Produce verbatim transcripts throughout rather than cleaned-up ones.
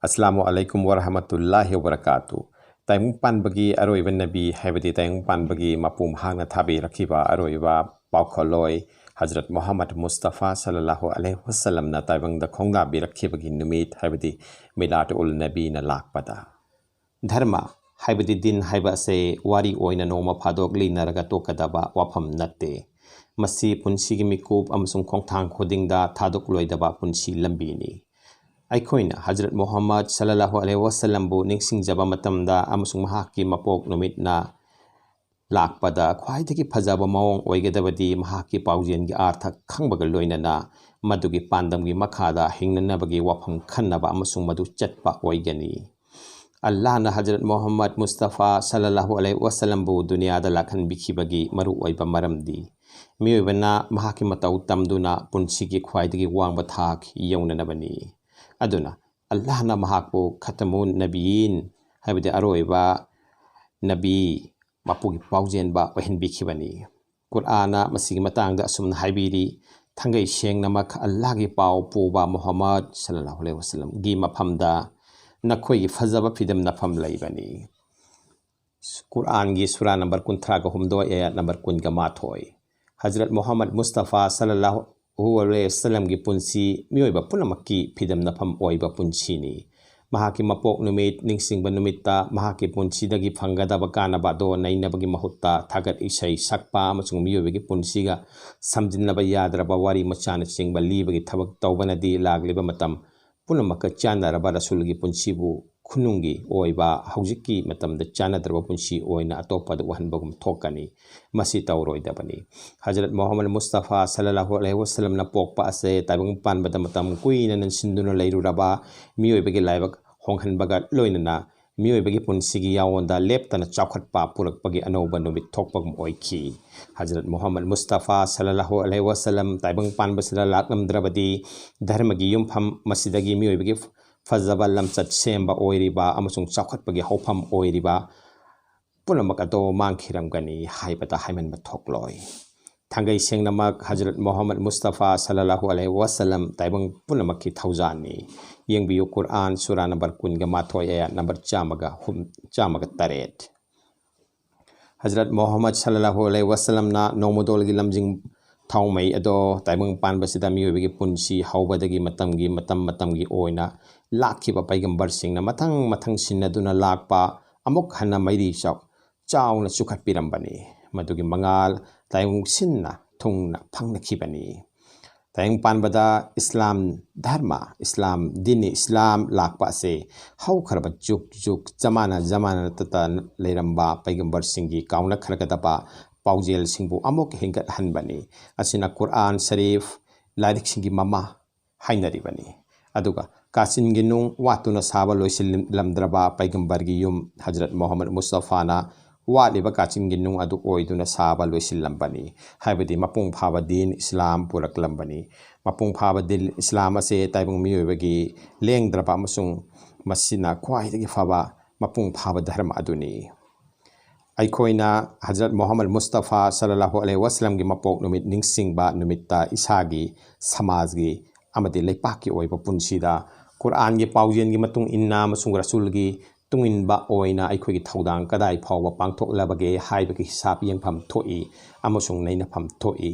ꯑꯁꯂꯥꯃꯨ ꯑꯂꯥꯏꯀꯨꯝ ꯋꯔꯍꯃꯇꯨꯜꯂꯥꯍꯤ ꯋꯕꯔꯀꯥꯇꯨ꯫ ꯇꯥꯏꯕꯪ ꯄꯥꯟꯕꯒꯤ ꯑꯔꯣꯏꯕ ꯅꯕꯤ, ꯍꯥꯏꯕꯗꯤ ꯇꯥꯏꯕꯪ ꯄꯥꯟꯕꯒꯤ ꯃꯄꯨ ꯃꯍꯥꯛꯅ ꯊꯥꯕꯤꯔꯛꯈꯤꯕ ꯑꯔꯣꯏꯕ ꯄꯥꯎꯈꯣꯜꯂꯣꯏ ꯍꯖꯔꯠ ꯃꯨꯍꯝꯃꯗ ꯃꯨꯁꯇꯐꯥ ꯁꯜꯂꯜꯂꯥꯍꯨ ꯑꯂꯥꯏꯍꯤ ꯋꯁꯜꯂꯝꯅ ꯇꯥꯏꯕꯪꯗ ꯈꯣꯡꯗꯥꯕꯤꯔꯛꯈꯤꯕꯒꯤ ꯅꯨꯃꯤꯠ, ꯍꯥꯏꯕꯗꯤ ꯃꯤꯂꯥꯗ ꯎꯜ ꯅꯕꯤꯅ ꯂꯥꯛꯄꯗ꯫ ꯙꯔꯃ, ꯍꯥꯏꯕꯗꯤ ꯗꯤꯟ ꯍꯥꯏꯕ ꯑꯁꯦ ꯋꯥꯔꯤ ꯑꯣꯏꯅ ꯅꯣꯡꯃ ꯐꯥꯗꯣꯛ ꯂꯤꯅꯔꯒ ꯇꯣꯛꯀꯗꯕ ꯋꯥꯐꯝ ꯅꯠꯇꯦ꯫ ꯃꯁꯤ ꯄꯨꯟꯁꯤꯒꯤ ꯃꯤꯀꯨꯞ ꯑꯃꯁꯨꯡ ꯈꯣꯡꯊꯥꯡ ꯈꯨꯗꯤꯡꯗ ꯊꯥꯗꯣꯛꯂꯣꯏꯗꯕ ꯄꯨꯟꯁꯤ ꯂꯝꯕꯤꯅꯤ꯫ ꯑꯩꯈꯣꯏꯅ ꯍꯖꯔꯠ ꯃꯨꯍꯝꯃꯗ ꯁꯜꯂꯜꯂꯥꯍꯨ ꯑꯂꯥꯏꯍꯤ ꯋꯁꯜꯂꯝꯕꯨ ꯅꯤꯡꯁꯤꯡꯖꯕ ꯃꯇꯝꯗ ꯑꯃꯁꯨꯡ ꯃꯍꯥꯛꯀꯤ ꯃꯄꯣꯛ ꯅꯨꯃꯤꯠꯅ ꯂꯥꯛꯄꯗ ꯈ꯭ꯋꯥꯏꯗꯒꯤ ꯐꯖꯕ ꯃꯑꯣꯡ ꯑꯣꯏꯒꯗꯕꯗꯤ ꯃꯍꯥꯛꯀꯤ ꯄꯥꯎꯖꯦꯜꯒꯤ ꯑꯥꯔꯊ ꯈꯪꯕꯒ ꯂꯣꯏꯅꯅ ꯃꯗꯨꯒꯤ ꯄꯥꯟꯗꯝꯒꯤ ꯃꯈꯥꯗ ꯍꯤꯡꯅꯅꯕꯒꯤ ꯋꯥꯐꯝ ꯈꯟꯅꯕ ꯑꯃꯁꯨꯡ ꯃꯗꯨ ꯆꯠꯄ ꯑꯣꯏꯒꯅꯤ꯫ ꯑꯜꯂꯥꯍꯅ ꯍꯖꯔꯠ ꯃꯨꯍꯝꯃꯗ ꯃꯨꯁꯇꯐꯥ ꯁꯜꯂꯜꯂꯥꯍꯨ ꯑꯂꯥꯏꯍꯤ ꯋꯁꯜꯂꯝꯕꯨ ꯗꯨꯅꯤꯌꯥꯗ ꯂꯥꯛꯍꯟꯕꯤꯈꯤꯕꯒꯤ ꯃꯔꯨꯑꯣꯏꯕ ꯃꯔꯝꯗꯤ ꯃꯤꯑꯣꯏꯕꯅ ꯃꯍꯥꯛꯀꯤ ꯃꯇꯧ ꯇꯝꯗꯨꯅ ꯄꯨꯟꯁꯤꯒꯤ ꯈ꯭ꯋꯥꯏꯗꯒꯤ ꯋꯥꯡꯕ ꯊꯥꯛ ꯌꯧꯅꯅꯕꯅꯤ꯫ ꯑꯗꯨꯅ ꯑꯜꯂꯥꯍꯅ ꯃꯍꯥꯛꯄꯨ ꯈꯇꯃꯨꯟ ꯅꯕꯤꯌꯤꯟ, ꯍꯥꯏꯕꯗꯤ ꯑꯔꯣꯏꯕ ꯅꯕꯤ, ꯃꯄꯨꯒꯤ ꯄꯥꯎꯖꯦꯟꯕ ꯑꯣꯏꯍꯟꯕꯤꯈꯤꯕꯅꯤ꯫ ꯀꯨꯔꯥꯟꯅ ꯃꯁꯤꯒꯤ ꯃꯇꯥꯡꯗ ꯑꯁꯨꯝꯅ ꯍꯥꯏꯕꯤꯔꯤ, "ꯊꯥꯡꯒꯩ ꯁꯦꯡꯅꯃꯛ ꯑꯜꯂꯥꯍꯒꯤ ꯄꯥꯎ ꯄꯨꯕ ꯃꯨꯍꯝꯃꯗ ꯁꯜꯂꯜꯂꯥꯍꯨ ꯑꯂꯥꯏꯍꯤ ꯋꯁꯜꯂꯝꯒꯤ ꯃꯐꯝꯗ ꯅꯈꯣꯏꯒꯤ ꯐꯖꯕ ꯐꯤꯗꯝꯅꯐꯝ ꯂꯩꯕꯅꯤ"꯫ ꯀꯨꯔꯥꯟꯒꯤ ꯁꯨꯔꯥ ꯅꯝꯕꯔ ꯀꯨꯟꯊ꯭ꯔꯥꯒ ꯍꯨꯝꯗꯣꯏ, ꯑꯌꯥꯠ ꯅꯝꯕꯔ ꯀꯨꯟꯒ ꯃꯥꯊꯣꯏ꯫ ꯍꯖꯔꯠ ꯃꯨꯍꯝꯃꯗ ꯃꯨꯁꯇꯐꯥ ꯁꯜꯂꯜꯂꯥꯍꯨ ꯑꯂꯥꯏꯍꯤ ꯋꯁꯜꯂꯝꯒꯤ ꯄꯨꯟꯁꯤ ꯃꯤꯑꯣꯏꯕ ꯄꯨꯝꯅꯃꯛꯀꯤ ꯐꯤꯗꯝꯅꯐꯝ ꯑꯣꯏꯕ ꯄꯨꯟꯁꯤꯅꯤ꯫ ꯃꯍꯥꯛꯀꯤ ꯃꯄꯣꯛ ꯅꯨꯃꯤꯠ ꯅꯤꯡꯁꯤꯡꯕ ꯅꯨꯃꯤꯠꯇ ꯃꯍꯥꯛꯀꯤ ꯄꯨꯟꯁꯤꯗꯒꯤ ꯐꯪꯒꯗꯕ ꯀꯥꯟꯅꯕ ꯑꯗꯨ ꯅꯩꯅꯕꯒꯤ ꯃꯍꯨꯠꯇ ꯊꯥꯒꯠ ꯏꯁꯩ ꯁꯛꯄ ꯑꯃꯁꯨꯡ ꯃꯤꯑꯣꯏꯕꯒꯤ ꯄꯨꯟꯁꯤꯒ ꯁꯝꯖꯤꯟꯅꯕ ꯌꯥꯗ꯭ꯔꯕ ꯋꯥꯔꯤ ꯃꯆꯥꯅꯆꯤꯡꯕ ꯂꯤꯕꯒꯤ ꯊꯕꯛ ꯇꯧꯕꯅꯗꯤ ꯂꯥꯛꯂꯤꯕ ꯃꯇꯝ ꯄꯨꯝꯅꯃꯛꯀ ꯆꯥꯟꯅꯔꯕ ꯔꯁꯨꯜꯒꯤ ꯄꯨꯟꯁꯤꯕꯨ ꯈꯨꯅꯨꯡꯒꯤ ꯑꯣꯏꯕ ꯍꯧꯖꯤꯛꯀꯤ ꯃꯇꯝꯗ ꯆꯥꯟꯅꯗ꯭ꯔꯕ ꯄꯨꯟꯁꯤ ꯑꯣꯏꯅ ꯑꯇꯣꯞꯄꯗ ꯎꯍꯟꯕꯒꯨꯝ ꯊꯣꯛꯀꯅꯤ꯫ ꯃꯁꯤ ꯇꯧꯔꯣꯏꯗꯕꯅꯤ꯫ ꯍꯖꯔꯠ ꯃꯨꯍꯝꯃꯗ ꯃꯨꯁꯇꯐꯥ ꯁꯜꯂꯜꯂꯥꯍꯨ ꯑꯂꯥꯏꯍꯤ ꯋꯁꯜꯂꯝꯅ ꯄꯣꯛꯄ ꯑꯁꯦ ꯇꯥꯏꯕꯪ ꯄꯥꯟꯕꯗ ꯃꯇꯝ ꯀꯨꯏꯅ ꯅꯟꯁꯤꯟꯗꯨꯅ ꯂꯩꯔꯨꯔꯕ ꯃꯤꯑꯣꯏꯕꯒꯤ ꯂꯥꯏꯕꯛ ꯍꯣꯡꯍꯟꯕꯒ ꯂꯣꯏꯅꯅ ꯃꯤꯑꯣꯏꯕꯒꯤ ꯄꯨꯟꯁꯤꯒꯤ ꯌꯥꯑꯣꯟꯗ ꯂꯦꯞꯇꯅ ꯆꯥꯎꯈꯠꯄ ꯄꯨꯔꯛꯄꯒꯤ ꯑꯅꯧꯕ ꯅꯨꯃꯤꯠ ꯊꯣꯛꯄꯒꯨꯝ ꯑꯣꯏꯈꯤ꯫ ꯍꯖꯔꯠ ꯃꯨꯍꯝꯃꯗ ꯃꯨꯁꯇꯐꯥ ꯁꯜꯂꯜꯂꯥꯍꯨ ꯑꯂꯥꯏꯍꯤ ꯋꯁꯜꯂꯝ ꯇꯥꯏꯕꯪ ꯄꯥꯟꯕꯁꯤꯗ ꯂꯥꯛꯂꯝꯗ꯭ꯔꯕꯗꯤ ꯙꯔꯃꯒꯤ ꯌꯨꯝꯐꯝ, ꯃꯁꯤꯗꯒꯤ ꯃꯤꯑꯣꯏꯕꯒꯤ ꯐꯖꯕ ꯂꯝꯆꯠ ꯁꯦꯝꯕ ꯑꯣꯏꯔꯤꯕ ꯑꯃꯁꯨꯡ ꯆꯥꯎꯈꯠꯄꯒꯤ ꯍꯧꯐꯝ ꯑꯣꯏꯔꯤꯕ ꯄꯨꯝꯅꯃꯛ ꯑꯗꯨ ꯃꯥꯡꯈꯤꯔꯝꯒꯅꯤ ꯍꯥꯏꯕꯗ ꯍꯥꯏꯃꯟꯕ ꯊꯣꯛꯂꯣꯏ꯫ ꯊꯥꯡꯒꯩ ꯁꯦꯡꯅꯃꯛ ꯍꯖꯔꯠ ꯃꯣꯍꯝꯃꯗ ꯃꯨꯁꯇꯐꯥ ꯁꯜꯂꯜꯂꯥꯍꯨ ꯑꯂꯩꯍꯤ ꯋꯥꯁꯂꯝ ꯇꯥꯏꯕꯪ ꯄꯨꯝꯅꯃꯛꯀꯤ ꯊꯧꯖꯥꯟꯅꯤ꯫ ꯌꯦꯡꯕꯤꯌꯨ, ꯀꯨꯔꯑꯥꯟ ꯁꯨꯔꯥ ꯅꯝꯕꯔ ꯀꯨꯟꯒ ꯃꯥꯊꯣꯏ, ꯑꯌꯥꯠ ꯅꯝꯕꯔ ꯆꯥꯝꯃꯒ ꯍꯨꯝ-, ꯆꯥꯝꯃꯒ ꯇꯔꯦꯠ꯫ ꯍꯖꯔꯠ ꯃꯣꯍꯝꯃꯗ ꯁꯜꯂꯜꯂꯥꯍꯨ ꯑꯂꯩꯍꯤ ꯋꯥꯁꯂꯝꯅ ꯅꯣꯡꯃꯗꯣꯜꯒꯤ ꯂꯝꯖꯤꯡ ꯊꯥꯎꯃꯩ ꯑꯗꯣ ꯇꯥꯏꯕꯪ ꯄꯥꯟꯕꯁꯤꯗ ꯃꯤꯑꯣꯏꯕꯒꯤ ꯄꯨꯟꯁꯤ ꯍꯧꯕꯗꯒꯤ ꯃꯇꯝꯒꯤ, ꯃꯇꯝ ꯃꯇꯝꯒꯤ ꯑꯣꯏꯅ ꯂꯥꯛꯈꯤꯕ ꯄꯩꯒꯝꯕꯔꯁꯤꯡꯅ ꯃꯊꯪ ꯃꯊꯪ ꯁꯤꯟꯅꯗꯨꯅ ꯂꯥꯛꯄ ꯑꯃꯨꯛ ꯍꯟꯅ ꯃꯩꯔꯤ ꯆꯥꯎ-, ꯆꯥꯎꯅ ꯆꯨꯈꯠꯄꯤꯔꯝꯕꯅꯤ꯫ ꯃꯗꯨꯒꯤ ꯃꯉꯥꯜ ꯇꯥꯏꯕꯪ ꯁꯤꯟꯅ ꯊꯨꯡꯅ ꯐꯪꯅꯈꯤꯕꯅꯤ꯫ ꯇꯥꯏꯕꯪ ꯄꯥꯟꯕꯗ ꯏꯁꯂꯥꯝ ꯙꯔꯃ, ꯏꯁꯂꯥꯝ, ꯗꯤꯟ ꯏꯁꯂꯥꯝ ꯂꯥꯛꯄ ꯑꯁꯦ ꯍꯧꯈ꯭ꯔꯕ ꯖꯨꯛ ꯖꯨꯛ, ꯖꯃꯥꯅ ꯖꯃꯥꯅ ꯅꯠꯇꯅ ꯂꯩꯔꯝꯕ ꯄꯩꯒꯝꯕꯔꯁꯤꯡꯒꯤ ꯀꯥꯎꯅꯈ꯭ꯔꯒꯗꯕ ꯄꯥꯎꯖꯦꯜꯁꯤꯡꯕꯨ ꯑꯃꯨꯛ ꯍꯦꯟꯒꯠꯍꯟꯕꯅꯤ꯫ ꯑꯁꯤꯅ ꯀꯨꯔꯑꯥꯟ ꯁꯔꯤꯐ ꯂꯥꯏꯔꯤꯛꯁꯤꯡꯒꯤ ꯃꯃꯥ ꯍꯥꯏꯅꯔꯤꯕꯅꯤ꯫ ꯑꯗꯨꯒ ꯀꯥꯆꯤꯟꯒꯤ ꯅꯨꯡ ꯋꯥꯠꯇꯨꯅ ꯁꯥꯕ ꯂꯣꯏꯁꯤꯜꯂꯝꯗ꯭ꯔꯕ ꯄꯩꯒꯝꯕꯔꯒꯤ ꯌꯨꯝ ꯍꯖꯔꯠ ꯃꯣꯍꯝꯃꯗ ꯃꯨꯁꯇꯐꯥꯅ ꯋꯥꯠꯂꯤꯕ ꯀꯥꯆꯤꯟꯒꯤ ꯅꯨꯡ ꯑꯗꯨ ꯑꯣꯏꯗꯨꯅ ꯁꯥꯕ ꯂꯣꯏꯁꯤꯜꯂꯝꯕꯅꯤ꯫ ꯍꯥꯏꯕꯗꯤ ꯃꯄꯨꯡ ꯐꯥꯕ ꯗꯤꯟ ꯏꯁꯂꯥꯝ ꯄꯨꯔꯛꯂꯝꯕꯅꯤ꯫ ꯃꯄꯨꯡ ꯐꯥꯕ ꯗꯤꯟ ꯏꯁꯂꯥꯝ ꯑꯁꯦ ꯇꯥꯏꯕꯪ ꯃꯤꯑꯣꯏꯕꯒꯤ ꯂꯦꯡꯗ꯭ꯔꯕ ꯑꯃꯁꯨꯡ ꯃꯁꯤꯅ ꯈ꯭ꯋꯥꯏꯗꯒꯤ ꯐꯕ ꯃꯄꯨꯡ ꯐꯥꯕ ꯙꯔꯃ ꯑꯗꯨꯅꯤ꯫ ꯑꯩꯈꯣꯏꯅ ꯍꯖꯔꯠ ꯃꯣꯍꯝꯃꯗ ꯃꯨꯁꯇꯐꯥ ꯁꯜꯂꯜꯂꯥꯍꯨ ꯑꯂꯩꯍꯤ ꯋꯥꯁꯂꯝꯒꯤ ꯃꯄꯣꯛ ꯅꯨꯃꯤꯠ ꯅꯤꯡꯁꯤꯡꯕ ꯅꯨꯃꯤꯠꯇ ꯏꯁꯥꯒꯤ, ꯁꯃꯥꯖꯒꯤ ꯑꯃꯗꯤ ꯂꯩꯄꯥꯛꯀꯤ ꯑꯣꯏꯕ ꯄꯨꯟꯁꯤꯗ ꯀꯨꯔꯑꯥꯟꯒꯤ ꯄꯥꯎꯖꯦꯜꯒꯤ ꯃꯇꯨꯡ ꯏꯟꯅ ꯑꯃꯁꯨꯡ ꯔꯁꯨꯜꯒꯤ ꯇꯨꯡꯏꯟꯕ ꯑꯣꯏꯅ ꯑꯩꯈꯣꯏꯒꯤ ꯊꯧꯗꯥꯡ ꯀꯗꯥꯏ ꯐꯥꯎꯕ ꯄꯥꯡꯊꯣꯛꯂꯕꯒꯦ ꯍꯥꯏꯕꯒꯤ ꯍꯤꯁꯥꯞ ꯌꯦꯡꯐꯝ ꯊꯣꯛꯏ ꯑꯃꯁꯨꯡ ꯅꯩꯅꯐꯝ ꯊꯣꯛꯏ꯫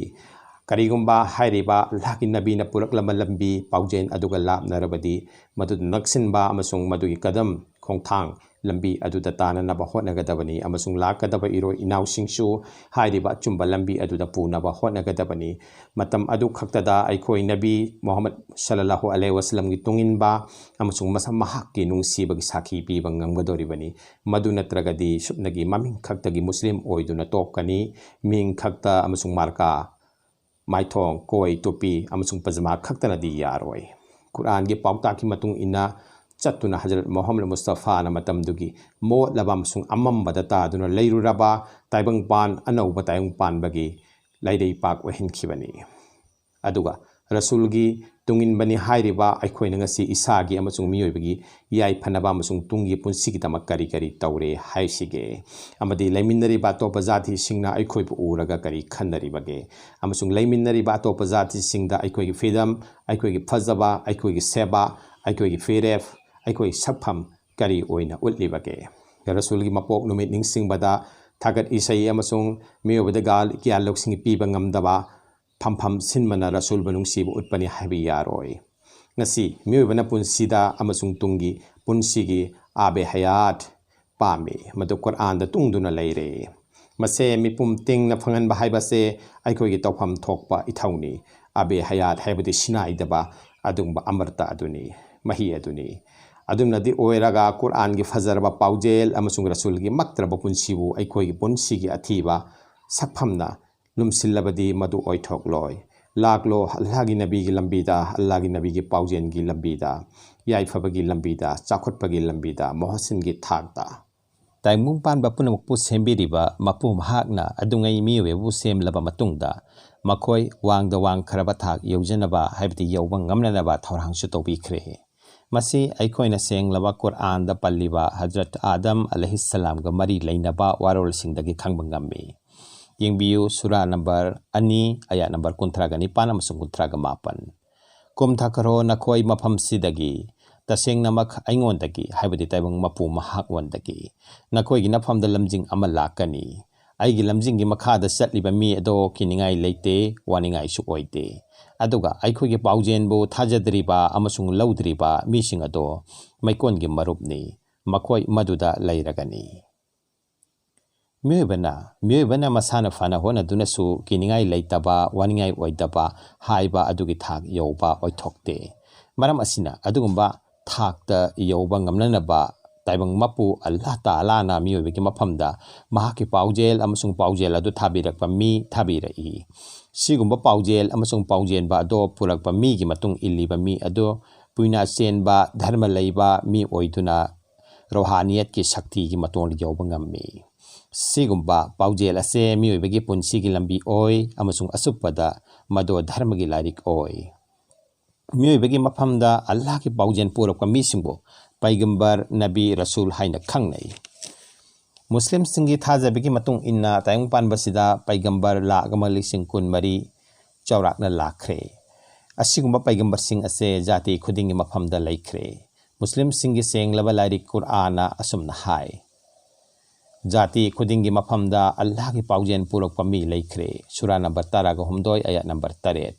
ꯀꯔꯤꯒꯨꯝꯕ ꯍꯥꯏꯔꯤꯕ ꯑꯜꯂꯥꯍꯒꯤ ꯅꯕꯤꯅ ꯄꯨꯔꯛꯂꯕ ꯂꯝꯕꯤ ꯄꯥꯎꯖꯦꯜ ꯑꯗꯨꯒ ꯂꯥꯞꯅꯔꯕꯗꯤ, ꯃꯗꯨꯗ ꯅꯛꯁꯤꯟꯕ ꯑꯃꯁꯨꯡ ꯃꯗꯨꯒꯤ ꯀꯗꯝ ꯈꯣꯡꯊꯥꯡ ꯂꯝꯕꯤ ꯑꯗꯨꯗ ꯇꯥꯅꯅꯕ ꯍꯣꯠꯅꯒꯗꯕꯅꯤ ꯑꯃꯁꯨꯡ ꯂꯥꯛꯀꯗꯕ ꯏꯔꯣꯏ ꯏꯅꯥꯎꯁꯤꯡꯁꯨ ꯍꯥꯏꯔꯤꯕ ꯑꯆꯨꯝꯕ ꯂꯝꯕꯤ ꯑꯗꯨꯗ ꯄꯨꯅꯕ ꯍꯣꯠꯅꯒꯗꯕꯅꯤ꯫ ꯃꯇꯝ ꯑꯗꯨ ꯈꯛꯇꯗ ꯑꯩꯈꯣꯏ ꯅꯕꯤ ꯃꯨꯍꯝꯃꯗ ꯁꯜꯂꯜꯂꯥꯍꯨ ꯑꯂꯩꯍꯤ ꯋꯥꯁꯂꯝꯒꯤ ꯇꯨꯡꯏꯟꯕ ꯑꯃꯁꯨꯡ ꯃꯁꯝ ꯃꯍꯥꯛꯀꯤ ꯅꯨꯡꯁꯤꯕꯒꯤ ꯁꯥꯈꯤ ꯄꯤꯕ ꯉꯝꯒꯗꯧꯔꯤꯕꯅꯤ꯫ ꯃꯗꯨ ꯅꯠꯇ꯭ꯔꯒꯗꯤ ꯁꯨꯞꯅꯒꯤ ꯃꯃꯤꯡ ꯈꯛꯇꯒꯤ ꯃꯨꯁꯂꯤꯝ ꯑꯣꯏꯗꯨꯅ ꯇꯣꯛꯀꯅꯤ꯫ ꯃꯤꯡ ꯈꯛꯇ ꯑꯃꯁꯨꯡ ꯃꯥꯔꯀꯥ, ꯃꯥꯏꯊꯣꯡ, ꯀꯣꯏ, ꯇꯨꯄꯤ ꯑꯃꯁꯨꯡ ꯄꯖꯃꯥ ꯈꯛꯇꯅꯗꯤ ꯌꯥꯔꯣꯏ꯫ ꯀꯨꯔꯑꯥꯟꯒꯤ ꯄꯥꯎꯇꯥꯛꯀꯤ ꯃꯇꯨꯡ ꯏꯟꯅ ꯆꯠꯇꯨꯅ ꯍꯖꯔꯠ ꯃꯨꯍꯝꯃꯗ ꯃꯨꯁꯇꯐꯥꯅ ꯃꯇꯝꯗꯨꯒꯤ ꯃꯣꯠꯂꯕ ꯑꯃꯁꯨꯡ ꯑꯃꯝꯕꯗ ꯇꯥꯗꯨꯅ ꯂꯩꯔꯨꯔꯕ ꯇꯥꯏꯕꯪꯄꯥꯟ, ꯑꯅꯧꯕ ꯇꯥꯏꯕꯪꯄꯥꯟꯕꯒꯤ ꯂꯩꯔꯩꯄꯥꯛ ꯑꯣꯏꯍꯟꯈꯤꯕꯅꯤ꯫ ꯑꯗꯨꯒ ꯔꯁꯨꯜꯒꯤ ꯇꯨꯡꯏꯟꯕꯅꯤ ꯍꯥꯏꯔꯤꯕ ꯑꯩꯈꯣꯏꯅ ꯉꯁꯤ ꯏꯁꯥꯒꯤ ꯑꯃꯁꯨꯡ ꯃꯤꯑꯣꯏꯕꯒꯤ ꯌꯥꯏꯐꯅꯕ ꯑꯃꯁꯨꯡ ꯇꯨꯡꯒꯤ ꯄꯨꯟꯁꯤꯒꯤꯗꯃꯛ ꯀꯔꯤ ꯀꯔꯤ ꯇꯧꯔꯦ ꯍꯥꯏꯁꯤꯒꯦ? ꯑꯃꯗꯤ ꯂꯩꯃꯤꯟꯅꯔꯤꯕ ꯑꯇꯣꯞꯄ ꯖꯥꯇꯤꯁꯤꯡꯅ ꯑꯩꯈꯣꯏꯕꯨ ꯎꯔꯒ ꯀꯔꯤ ꯈꯟꯅꯔꯤꯕꯒꯦ? ꯑꯃꯁꯨꯡ ꯂꯩꯃꯤꯟꯅꯔꯤꯕ ꯑꯇꯣꯞꯄ ꯖꯥꯇꯤꯁꯤꯡꯗ ꯑꯩꯈꯣꯏꯒꯤ ꯐ꯭ꯔꯤꯗꯝ, ꯑꯩꯈꯣꯏꯒꯤ ꯐꯖꯕ, ꯑꯩꯈꯣꯏꯒꯤ ꯁꯦꯕꯥ, ꯑꯩꯈꯣꯏꯒꯤ ꯐꯤꯔꯦꯞ, ꯑꯩꯈꯣꯏꯒꯤ ꯁꯛꯐꯝ ꯀꯔꯤ ꯑꯣꯏꯅ ꯎꯠꯂꯤꯕꯒꯦ? ꯔꯁꯨꯜꯒꯤ ꯃꯄꯣꯛ ꯅꯨꯃꯤꯠ ꯅꯤꯡꯁꯤꯡꯕꯗ ꯊꯥꯒꯠ ꯏꯁꯩ ꯑꯃꯁꯨꯡ ꯃꯤꯑꯣꯏꯕꯗ ꯒꯥꯜ ꯒ꯭ꯌꯥꯟ ꯂꯧꯁꯤꯡ ꯄꯤꯕ ꯉꯝꯗꯕ ꯐꯝꯐꯝ ꯁꯤꯟꯕꯅ ꯔꯁꯨꯜꯕꯨ ꯅꯨꯡꯁꯤꯕ ꯎꯠꯄꯅꯤ ꯍꯥꯏꯕ ꯌꯥꯔꯣꯏ꯫ ꯉꯁꯤ ꯃꯤꯑꯣꯏꯕꯅ ꯄꯨꯟꯁꯤꯗ ꯑꯃꯁꯨꯡ ꯇꯨꯡꯒꯤ ꯄꯨꯟꯁꯤꯒꯤ ꯑꯥꯕꯦ ꯍꯌꯥꯠ ꯄꯥꯝꯃꯤ, ꯃꯗꯨ ꯀꯨꯔꯑꯥꯟꯗ ꯇꯨꯡꯗꯨꯅ ꯂꯩꯔꯦ꯫ ꯃꯁꯦ ꯃꯤꯄꯨꯝ ꯇꯤꯡꯅ ꯐꯪꯍꯟꯕ ꯍꯥꯏꯕꯁꯦ ꯑꯩꯈꯣꯏꯒꯤ ꯇꯧꯐꯝ ꯊꯣꯛꯄ ꯏꯊꯧꯅꯤ꯫ ꯑꯥꯕꯦ ꯍꯌꯥꯠ ꯍꯥꯏꯕꯗꯤ ꯁꯤꯅꯥꯏꯗꯕ ꯑꯗꯨꯒꯨꯝꯕ ꯑꯃꯔꯇ ꯑꯗꯨꯅꯤ, ꯃꯍꯤ ꯑꯗꯨꯅꯤ꯫ ꯑꯗꯨꯝꯅꯗꯤ ꯑꯣꯏꯔꯒ ꯀꯨꯔꯑꯥꯟꯒꯤ ꯐꯖꯔꯕ ꯄꯥꯎꯖꯦꯜ ꯑꯃꯁꯨꯡ ꯔꯁꯨꯜꯒꯤ ꯃꯛꯇ꯭ꯔꯕ ꯄꯨꯟꯁꯤꯕꯨ ꯑꯩꯈꯣꯏꯒꯤ ꯄꯨꯟꯁꯤꯒꯤ ꯑꯊꯤꯕ ꯁꯛꯐꯝꯅ ꯂꯨꯝꯁꯤꯜꯂꯕꯗꯤ ꯃꯗꯨ ꯑꯣꯏꯊꯣꯛꯂꯣꯏ꯫ ꯂꯥꯛꯂꯣ, ꯑꯜꯂꯥꯍꯒꯤ ꯅꯕꯤꯒꯤ ꯂꯝꯕꯤꯗ, ꯑꯜꯂꯥꯍꯒꯤ ꯅꯕꯤꯒꯤ ꯄꯥꯎꯖꯦꯜꯒꯤ ꯂꯝꯕꯤꯗ, ꯌꯥꯏꯐꯕꯒꯤ ꯂꯝꯕꯤꯗ, ꯆꯥꯎꯈꯠꯄꯒꯤ ꯂꯝꯕꯤꯗ, ꯃꯣꯍꯁꯤꯟꯒꯤ ꯊꯥꯛꯇ꯫ ꯇꯥꯏꯕꯪ ꯄꯥꯟꯕ ꯄꯨꯝꯅꯃꯛꯄꯨ ꯁꯦꯝꯕꯤꯔꯤꯕ ꯃꯄꯨ ꯃꯍꯥꯛꯅ ꯑꯗꯨꯉꯩ ꯃꯤꯑꯣꯏꯕꯕꯨ ꯁꯦꯝꯂꯕ ꯃꯇꯨꯡꯗ, ꯃꯈꯣꯏ ꯋꯥꯡꯗ ꯋꯥꯡꯈ꯭ꯔꯕ ꯊꯥꯛ ꯌꯧꯖꯅꯕ, ꯍꯥꯏꯕꯗꯤ ꯌꯧꯕ ꯉꯝꯅꯅꯕ ꯊꯧꯔꯥꯡꯁꯨ ꯇꯧꯕꯤꯈ꯭ꯔꯦ꯫ ꯃꯁꯤ ꯑꯩꯈꯣꯏꯅ ꯁꯦꯡꯂꯕ ꯀꯨꯔꯑꯥꯟꯗ ꯄꯜꯂꯤꯕ ꯍꯖꯔꯠ ꯑꯥꯗꯝ ꯑꯂꯩꯍꯤꯁꯁꯂꯥꯝꯒ ꯃꯔꯤ ꯂꯩꯅꯕ ꯋꯥꯔꯣꯜꯁꯤꯡꯗꯒꯤ ꯈꯪꯕ ꯉꯝꯃꯤ꯫ ꯌꯦꯡꯕꯤꯌꯨ, ꯁꯨꯔꯥ ꯅꯝꯕꯔ ꯑꯅꯤ, ꯑꯌꯥꯠ ꯅꯝꯕꯔ ꯀꯨꯟꯊ꯭ꯔꯥꯒ ꯅꯤꯄꯥꯟ ꯑꯃꯁꯨꯡ ꯀꯨꯟꯊ꯭ꯔꯥꯒ ꯃꯥꯄꯟ꯫ ꯀꯨꯝꯊꯈ꯭ꯔꯣ ꯅꯈꯣꯏ ꯃꯐꯝꯁꯤꯗꯒꯤ, ꯇꯁꯦꯡꯅꯃꯛ ꯑꯩꯉꯣꯟꯗꯒꯤ, ꯍꯥꯏꯕꯗꯤ ꯇꯥꯏꯕꯪ ꯃꯄꯨ ꯃꯍꯥꯛꯉꯣꯟꯗꯒꯤ, ꯅꯈꯣꯏꯒꯤ ꯅꯐꯝꯗ ꯂꯝꯖꯤꯡ ꯑꯃ ꯂꯥꯛꯀꯅꯤ꯫ ꯑꯩꯒꯤ ꯂꯝꯖꯤꯡꯒꯤ ꯃꯈꯥꯗ ꯆꯠꯂꯤꯕ ꯃꯤ ꯑꯗꯣ ꯀꯤꯅꯤꯡꯉꯥꯏ ꯂꯩꯇꯦ, ꯋꯥꯅꯤꯡꯉꯥꯏꯁꯨ ꯑꯣꯏꯗꯦ꯫ ꯑꯗꯨꯒ ꯑꯩꯈꯣꯏꯒꯤ ꯄꯥꯎꯖꯦꯜꯕꯨ ꯊꯥꯖꯗ꯭ꯔꯤꯕ ꯑꯃꯁꯨꯡ ꯂꯧꯗ꯭ꯔꯤꯕ ꯃꯤꯁꯤꯡ ꯑꯗꯣ ꯃꯩꯀꯣꯟꯒꯤ ꯃꯔꯨꯞꯅꯤ, ꯃꯈꯣꯏ ꯃꯗꯨꯗ ꯂꯩꯔꯒꯅꯤ꯫ ꯃꯤꯑꯣꯏꯕꯅ, ꯃꯤꯑꯣꯏꯕꯅ ꯃꯁꯥꯅ ꯐꯅ ꯍꯣꯠꯅꯗꯨꯅꯁꯨ ꯀꯤꯅꯤꯡꯉꯥꯏ ꯂꯩꯇꯕ, ꯋꯥꯅꯤꯡꯉꯥꯏ ꯑꯣꯏꯗꯕ ꯍꯥꯏꯕ ꯑꯗꯨꯒꯤ ꯊꯥꯛ ꯌꯧꯕ ꯑꯣꯏꯊꯣꯛꯇꯦ꯫ ꯃꯔꯝ ꯑꯁꯤꯅ ꯑꯗꯨꯒꯨꯝꯕ ꯊꯥꯛꯇ ꯌꯧꯕ ꯉꯝꯅꯅꯕ ꯇꯥꯏꯕꯪ ꯃꯄꯨ ꯑꯜꯂꯥꯍ ꯇꯥꯂꯥꯅ ꯃꯤꯑꯣꯏꯕꯒꯤ ꯃꯐꯝꯗ ꯃꯍꯥꯛꯀꯤ ꯄꯥꯎꯖꯦꯜ ꯑꯃꯁꯨꯡ ꯄꯥꯎꯖꯦꯜ ꯑꯗꯨ ꯊꯥꯕꯤꯔꯛꯄ ꯃꯤ ꯊꯥꯕꯤꯔꯛꯏ꯫ ꯁꯤꯒꯨꯝꯕ ꯄꯥꯎꯖꯦꯜ ꯑꯃꯁꯨꯡ ꯄꯥꯎꯖꯦꯟꯕ ꯑꯗꯣ ꯄꯨꯔꯛꯄ ꯃꯤꯒꯤ ꯃꯇꯨꯡ ꯏꯜꯂꯤꯕ ꯃꯤ ꯑꯗꯨ ꯄꯨꯏꯅ ꯆꯦꯟꯕ, ꯙꯔꯃ ꯂꯩꯕ ꯃꯤ ꯑꯣꯏꯗꯨꯅ ꯔꯣꯍꯥꯅꯤꯌꯠꯀꯤ ꯁꯛꯇꯤꯒꯤ ꯃꯇꯣꯟ ꯌꯧꯕ ꯉꯝꯃꯤ꯫ ꯁꯤꯒꯨꯝꯕ ꯄꯥꯎꯖꯦꯜ ꯑꯁꯦ ꯃꯤꯑꯣꯏꯕꯒꯤ ꯄꯨꯟꯁꯤꯒꯤ ꯂꯝꯕꯤ ꯑꯣꯏ ꯑꯃꯁꯨꯡ ꯑꯆꯨꯞꯄꯗ ꯃꯗꯣ ꯙꯔꯃꯒꯤ ꯂꯥꯏꯔꯤꯛ ꯑꯣꯏ꯫ ꯃꯤꯑꯣꯏꯕꯒꯤ ꯃꯐꯝꯗ ꯑꯜꯂꯥꯍꯒꯤ ꯄꯥꯎꯖꯦꯜ ꯄꯨꯔꯛꯄ ꯃꯤꯁꯤꯡꯕꯨ ꯄꯩꯒꯝꯕꯔ, ꯅꯕꯤ, ꯔꯁꯨꯜ ꯍꯥꯏꯅ ꯈꯪꯅꯩ꯫ ꯃꯨꯁꯂꯤꯝꯁꯤꯡꯒꯤ ꯊꯥꯖꯕꯒꯤ ꯃꯇꯨꯡ ꯏꯟꯅ ꯇꯥꯏꯕꯪ ꯄꯥꯟꯕꯁꯤꯗ ꯄꯩꯒꯝꯕꯔ ꯂꯥꯈ ꯑꯃ ꯂꯤꯁꯤꯡ ꯀꯨꯟ ꯃꯔꯤ ꯆꯥꯎꯔꯥꯛꯅ ꯂꯥꯛꯈ꯭ꯔꯦ꯫ ꯑꯁꯤꯒꯨꯝꯕ ꯄꯩꯒꯝꯕꯔꯁꯤꯡ ꯑꯁꯦ ꯖꯥꯇꯤ ꯈꯨꯗꯤꯡꯒꯤ ꯃꯐꯝꯗ ꯂꯩꯈ꯭ꯔꯦ꯫ ꯃꯨꯁꯂꯤꯝꯁꯤꯡꯒꯤ ꯁꯦꯡꯂꯕ ꯂꯥꯏꯔꯤꯛ ꯀꯨꯔꯑꯥꯟꯅ ꯑꯁꯨꯝꯅ ꯍꯥꯏ, "ꯖꯥꯇꯤ ꯈꯨꯗꯤꯡꯒꯤ ꯃꯐꯝꯗ ꯑꯜꯂꯥꯍꯒꯤ ꯄꯥꯎꯖꯦꯜ ꯄꯨꯔꯛꯄ ꯃꯤ ꯂꯩꯈ꯭ꯔꯦ"꯫ ꯁꯨꯔꯥ ꯅꯝꯕꯔ ꯇꯔꯥꯒ ꯍꯨꯝꯗꯣꯏ, ꯑꯌꯥꯠ ꯅꯝꯕꯔ ꯇꯔꯦꯠ꯫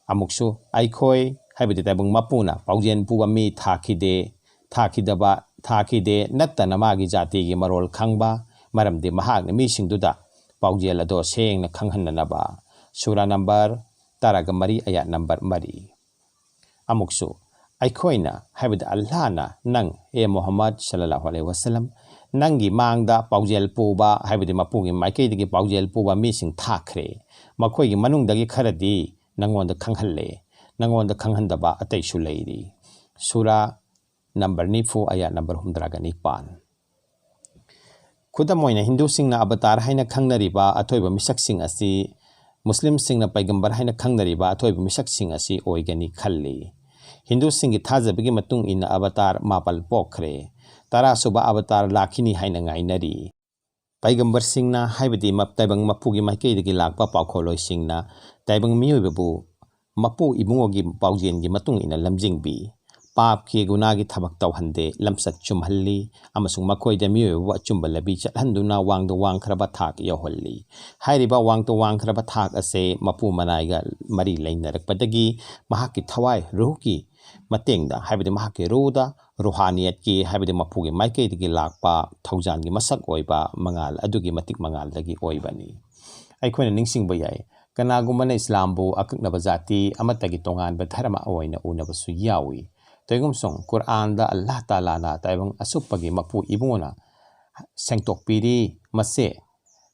ꯑꯃꯨꯛꯁꯨ, "ꯑꯩꯈꯣꯏ", ꯍꯥꯏꯕꯗꯤ ꯇꯥꯏꯕꯪ ꯃꯄꯨꯅ ꯄꯥꯎꯖꯦꯜ ꯄꯨꯕ ꯃꯤ ꯊꯥꯈꯤꯗꯦ, ꯊꯥꯈꯤꯗꯕ, ꯊꯥꯈꯤꯗꯦ, ꯅꯠꯇꯅ ꯃꯥꯒꯤ ꯖꯥꯇꯤꯒꯤ ꯃꯔꯣꯜ ꯈꯪꯕ, ꯃꯔꯝꯗꯤ ꯃꯍꯥꯛꯅ ꯃꯤꯁꯤꯡꯗꯨꯗ ꯄꯥꯎꯖꯦꯜ ꯑꯗꯣ ꯁꯦꯡꯅ ꯈꯪꯍꯟꯅꯅꯕ꯫ ꯁꯨꯔꯥ ꯅꯝꯕꯔ ꯇꯔꯥꯒ ꯃꯔꯤ, ꯑꯌꯥꯠ ꯅꯝꯕꯔ ꯃꯔꯤ꯫ ꯑꯃꯨꯛꯁꯨ, "ꯑꯩꯈꯣꯏꯅ", ꯍꯥꯏꯕꯗꯤ ꯑꯜꯂꯥꯍꯅ, "ꯅꯪ, ꯑꯦ ꯃꯨꯍꯝꯃꯗ ꯁꯜꯂꯜꯂꯥꯍꯨ ꯑꯂꯩꯍꯤ ꯋꯁꯜꯂꯝ, ꯅꯪꯒꯤ ꯃꯥꯡꯗ ꯄꯥꯎꯖꯦꯜ ꯄꯨꯕ", ꯍꯥꯏꯕꯗꯤ ꯃꯄꯨꯒꯤ ꯃꯥꯏꯀꯩꯗꯒꯤ ꯄꯥꯎꯖꯦꯜ ꯄꯨꯕ ꯃꯤꯁꯤꯡ ꯊꯥꯈ꯭ꯔꯦ꯫ ꯃꯈꯣꯏꯒꯤ ꯃꯅꯨꯡꯗꯒꯤ ꯈꯔꯗꯤ ꯅꯪꯉꯣꯟꯗ ꯈꯪꯍꯜꯂꯦ꯫ ꯅꯪꯉꯣꯟꯗ ꯈꯪꯍꯟꯗꯕ ꯑꯇꯩꯁꯨ ꯂꯩꯔꯤ꯫ ꯁꯨꯔꯥ ꯅꯝꯕꯔ ꯅꯤꯐꯨ, ꯑꯌꯥꯠ ꯅꯝꯕꯔ ꯍꯨꯝꯗ꯭ꯔꯥꯒ ꯅꯤꯄꯥꯟ꯫ ꯈꯨꯗꯝ ꯑꯣꯏꯅ, ꯍꯤꯟꯗꯨꯁꯤꯡꯅ ꯑꯕꯇꯥꯔ ꯍꯥꯏꯅ ꯈꯪꯅꯔꯤꯕ ꯑꯊꯣꯏꯕ ꯃꯤꯁꯛꯁꯤꯡ ꯑꯁꯤ ꯃꯨꯁꯂꯤꯝꯁꯤꯡꯅ ꯄꯩꯒꯝꯕꯔ ꯍꯥꯏꯅ ꯈꯪꯅꯔꯤꯕ ꯑꯊꯣꯏꯕ ꯃꯤꯁꯛꯁꯤꯡ ꯑꯁꯤ ꯑꯣꯏꯒꯅꯤ ꯈꯜꯂꯤ꯫ ꯍꯤꯟꯗꯨꯁꯤꯡꯒꯤ ꯊꯥꯖꯕꯒꯤ ꯃꯇꯨꯡ ꯏꯟꯅ ꯑꯕꯇꯥꯔ ꯃꯥꯄꯜ ꯄꯣꯛꯈ꯭ꯔꯦ꯫ ꯇꯔꯥꯁꯨꯕ ꯑꯕꯇꯥꯔ ꯂꯥꯛꯈꯤꯅꯤ ꯍꯥꯏꯅ ꯉꯥꯏꯅꯔꯤ꯫ ꯄꯩꯒꯝꯕꯔꯁꯤꯡꯅ, ꯍꯥꯏꯕꯗꯤ ꯃꯞ-, ꯇꯥꯏꯕꯪ ꯃꯄꯨꯒꯤ ꯃꯥꯏꯀꯩꯗꯒꯤ ꯂꯥꯛꯄ ꯄꯥꯎꯈꯣꯜꯂꯣꯏꯁꯤꯡꯅ ꯇꯥꯏꯕꯪ ꯃꯤꯑꯣꯏꯕꯕꯨ ꯃꯄꯨ ꯏꯕꯨꯡꯉꯣꯒꯤ ꯄꯥꯎꯖꯦꯜꯒꯤ ꯃꯇꯨꯡ ꯏꯟꯅ ꯂꯝꯖꯤꯡꯕꯤ꯫ ꯄꯥꯞꯀꯤ ꯒꯨꯅꯥꯒꯤ ꯊꯕꯛ ꯇꯧꯍꯟꯗꯦ, ꯂꯝꯆꯠ ꯆꯨꯝꯍꯜꯂꯤ ꯑꯃꯁꯨꯡ ꯃꯈꯣꯏꯗ ꯃꯤꯑꯣꯏꯕꯕꯨ ꯑꯆꯨꯝꯕ ꯂꯝꯕꯤ ꯆꯠꯍꯟꯗꯨꯅ ꯋꯥꯡꯗ ꯋꯥꯡꯈ꯭ꯔꯕ ꯊꯥꯛ ꯌꯧꯍꯜꯂꯤ꯫ ꯍꯥꯏꯔꯤꯕ ꯋꯥꯡꯗ ꯋꯥꯡꯈ꯭ꯔꯕ ꯊꯥꯛ ꯑꯁꯦ ꯃꯄꯨ ꯃꯅꯥꯏꯒ ꯃꯔꯤ ꯂꯩꯅꯔꯛꯄꯗꯒꯤ ꯃꯍꯥꯛꯀꯤ ꯊꯋꯥꯏ ꯔꯨꯍꯀꯤ ꯃꯇꯦꯡꯗ, ꯍꯥꯏꯕꯗꯤ ꯃꯍꯥꯛꯀꯤ ꯔꯨꯍꯗ ꯔꯨꯍꯥꯅꯤꯌꯠꯀꯤ, ꯍꯥꯏꯕꯗꯤ ꯃꯄꯨꯒꯤ ꯃꯥꯏꯀꯩꯗꯒꯤ ꯂꯥꯛꯄ ꯊꯧꯖꯥꯜꯒꯤ ꯃꯁꯛ ꯑꯣꯏꯕ ꯃꯉꯥꯜ ꯑꯗꯨꯒꯤ ꯃꯇꯤꯛ ꯃꯉꯥꯜꯗꯒꯤ ꯑꯣꯏꯕꯅꯤ꯫ ꯑꯩꯈꯣꯏꯅ ꯅꯤꯡꯁꯤꯡꯕ ꯌꯥꯏ, ꯀꯅꯥꯒꯨꯝꯕꯅ ꯏꯁꯂꯥꯝꯕꯨ ꯑꯀꯛꯅꯕ ꯖꯥꯇꯤ ꯑꯃꯠꯇꯒꯤ ꯇꯣꯉꯥꯟꯕ ꯙꯔꯃ ꯑꯣꯏꯅ ꯎꯅꯕꯁꯨ ꯌꯥꯎꯏ꯫ ꯇꯧꯏꯒꯨꯝꯁꯨꯡ ꯀꯨꯔꯑꯥꯟꯗ ꯑꯜꯂꯥꯍ ꯇꯥꯂꯥꯅ ꯇꯥꯏꯕꯪ ꯑꯁꯨꯞꯄꯒꯤ ꯃꯄꯨ ꯏꯕꯨꯡꯉꯣꯅ ꯁꯦꯡꯗꯣꯛꯄꯤꯔꯤ, ꯃꯁꯦ,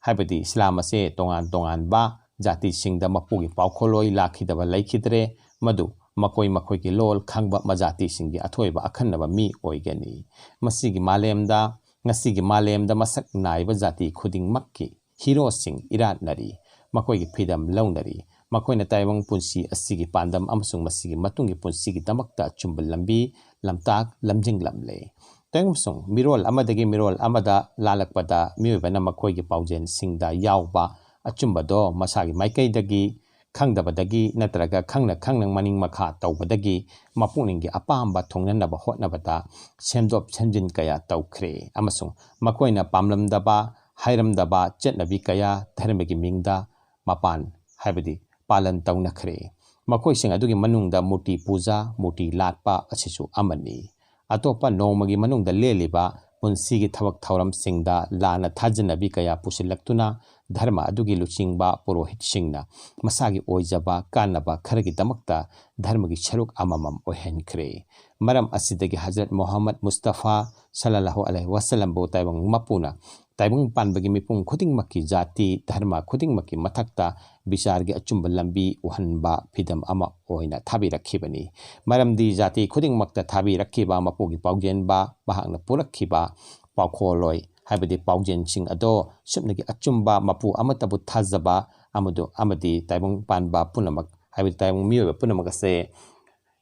ꯍꯥꯏꯕꯗꯤ ꯏꯁꯂꯥꯝ ꯑꯁꯦ ꯇꯣꯉꯥꯟ ꯇꯣꯉꯥꯟꯕ ꯖꯥꯇꯤꯁꯤꯡꯗ ꯃꯄꯨꯒꯤ ꯄꯥꯎꯈꯣꯜꯂꯣꯏ ꯂꯥꯛꯈꯤꯗꯕ ꯂꯩꯈꯤꯗ꯭ꯔꯦ, ꯃꯗꯨ ꯃꯈꯣꯏ ꯃꯈꯣꯏꯒꯤ ꯂꯣꯜ ꯈꯪꯕ ꯃꯖꯥꯇꯤꯁꯤꯡꯒꯤ ꯑꯊꯣꯏꯕ ꯑꯈꯟꯅꯕ ꯃꯤ ꯑꯣꯏꯒꯅꯤ꯫ ꯃꯁꯤꯒꯤ ꯃꯥꯂꯦꯝꯗ ꯉꯁꯤꯒꯤ ꯃꯥꯂꯦꯝꯗ ꯃꯁꯛ ꯅꯥꯏꯕ ꯖꯥꯇꯤ ꯈꯨꯗꯤꯡꯃꯛꯀꯤ ꯍꯤꯔꯣꯁꯤꯡ ꯏꯔꯥꯠꯅꯔꯤ, ꯃꯈꯣꯏꯒꯤ ꯐꯤꯗꯝ ꯂꯧꯅꯔꯤ꯫ ꯃꯈꯣꯏꯅ ꯇꯥꯏꯕꯪ ꯄꯨꯟꯁꯤ ꯑꯁꯤꯒꯤ ꯄꯥꯟꯗꯝ ꯑꯃꯁꯨꯡ ꯃꯁꯤꯒꯤ ꯃꯇꯨꯡꯒꯤ ꯄꯨꯟꯁꯤꯒꯤꯗꯃꯛꯇ ꯑꯆꯨꯝꯕ ꯂꯝꯕꯤ, ꯂꯝꯇꯥꯛ ꯂꯝꯖꯤꯡꯂꯝꯂꯦ꯫ ꯇꯥꯏꯕꯪꯁꯨꯡ ꯃꯤꯔꯣꯜ ꯑꯃꯗꯒꯤ ꯃꯤꯔꯣꯜ ꯑꯃꯗ ꯂꯥꯜꯂꯛꯄꯗ ꯃꯤꯑꯣꯏꯕꯅ ꯃꯈꯣꯏꯒꯤ ꯄꯥꯎꯖꯦꯜꯁꯤꯡꯗ ꯌꯥꯎꯕ ꯑꯆꯨꯝꯕꯗꯣ ꯃꯁꯥꯒꯤ ꯃꯥꯏꯀꯩꯗꯒꯤ ꯈꯪꯗꯕꯗꯒꯤ ꯅꯠꯇ꯭ꯔꯒ ꯈꯪꯅ ꯈꯪꯅ ꯃꯅꯤꯡ ꯃꯈꯥ ꯇꯧꯕꯗꯒꯤ ꯃꯄꯨꯛꯅꯤꯡꯒꯤ ꯑꯄꯥꯝꯕ ꯊꯨꯡꯅꯅꯕ ꯍꯣꯠꯅꯕꯗ ꯁꯦꯝꯗꯣꯛ ꯁꯦꯝꯖꯤꯟ ꯀꯌꯥ ꯇꯧꯈ꯭ꯔꯦ ꯑꯃꯁꯨꯡ ꯃꯈꯣꯏꯅ ꯄꯥꯝꯂꯝꯗꯕ, ꯍꯥꯏꯔꯝꯗꯕ ꯆꯠꯅꯕꯤ ꯀꯌꯥ ꯙꯔꯃꯒꯤ ꯃꯤꯡꯗ ꯃꯄꯥꯟ, ꯍꯥꯏꯕꯗꯤ ꯄꯥꯂꯟ ꯇꯧꯅꯈ꯭ꯔꯦ꯫ ꯃꯈꯣꯏꯁꯤꯡ ꯑꯗꯨꯒꯤ ꯃꯅꯨꯡꯗ ꯃꯨꯔꯇꯤ ꯄꯨꯖꯥ, ꯃꯨꯔꯇꯤ ꯂꯥꯠꯄ ꯑꯁꯤꯁꯨ ꯑꯃꯅꯤ꯫ ꯑꯇꯣꯞꯄ ꯅꯣꯡꯃꯒꯤ ꯃꯅꯨꯡꯗ ꯂꯦꯜꯂꯤꯕ ꯄꯨꯟꯁꯤꯒꯤ ꯊꯕꯛ ꯊꯧꯔꯝꯁꯤꯡꯗ ꯂꯥꯟꯅ ꯊꯥꯖꯅꯕꯤ ꯀꯌꯥ ꯄꯨꯁꯤꯜꯂꯛꯇꯨꯅ ꯙꯔꯃ ꯑꯗꯨꯒꯤ ꯂꯨꯆꯤꯡꯕ ꯄꯨꯔꯣꯍꯤꯠꯁꯤꯡꯅ ꯃꯁꯥꯒꯤ ꯑꯣꯏꯖꯕ ꯀꯥꯟꯅꯕ ꯈꯔꯒꯤꯗꯃꯛꯇ ꯙꯔꯃꯒꯤ ꯁꯔꯨꯛ ꯑꯃꯃꯝ ꯑꯣꯏꯍꯟꯈ꯭ꯔꯦ꯫ ꯃꯔꯝ ꯑꯁꯤꯗꯒꯤ ꯍꯖꯔꯠ ꯃꯨꯍꯝꯃꯗ ꯃꯨꯁꯇꯐꯥ ꯁꯜꯂꯜꯂꯥꯍꯨ ꯑꯂꯩꯍꯤ ꯋꯥꯁꯜꯂꯝꯕꯨ ꯇꯥꯏꯕꯪ ꯃꯄꯨꯅ ꯇꯥꯏꯕꯪ ꯄꯥꯟꯕꯒꯤ ꯃꯤꯄꯨꯝ ꯈꯨꯗꯤꯡꯃꯛꯀꯤ ꯖꯥꯇꯤ, ꯙꯔꯃ ꯈꯨꯗꯤꯡꯃꯛꯀꯤ ꯃꯊꯛꯇ ꯕꯤꯆꯥꯔꯒꯤ ꯑꯆꯨꯝꯕ ꯂꯝꯕꯤ ꯎꯍꯟꯕ ꯐꯤꯗꯝ ꯑꯃ ꯑꯣꯏꯅ ꯊꯥꯕꯤꯔꯛꯈꯤꯕꯅꯤ꯫ ꯃꯔꯝꯗꯤ ꯖꯥꯇꯤ ꯈꯨꯗꯤꯡꯃꯛꯇ ꯊꯥꯕꯤꯔꯛꯈꯤꯕ ꯃꯄꯨꯒꯤ ꯄꯥꯎꯖꯦꯟꯕ, ꯃꯍꯥꯛꯅ ꯄꯨꯔꯛꯈꯤꯕ ꯄꯥꯎꯈꯣꯜꯂꯣꯏ, ꯍꯥꯏꯕꯗꯤ ꯄꯥꯎꯖꯦꯟꯁꯤꯡ ꯑꯗꯣ ꯁꯨꯞꯅꯒꯤ ꯑꯆꯨꯝꯕ, ꯃꯄꯨ ꯑꯃꯠꯇꯕꯨ ꯊꯥꯖꯕ ꯑꯃꯗꯨ, ꯑꯃꯗꯤ ꯇꯥꯏꯕꯪ ꯄꯥꯟꯕ ꯄꯨꯝꯅꯃꯛ, ꯍꯥꯏꯕꯗꯤ ꯇꯥꯏꯕꯪ ꯃꯤꯑꯣꯏꯕ ꯄꯨꯝꯅꯃꯛ ꯑꯁꯦ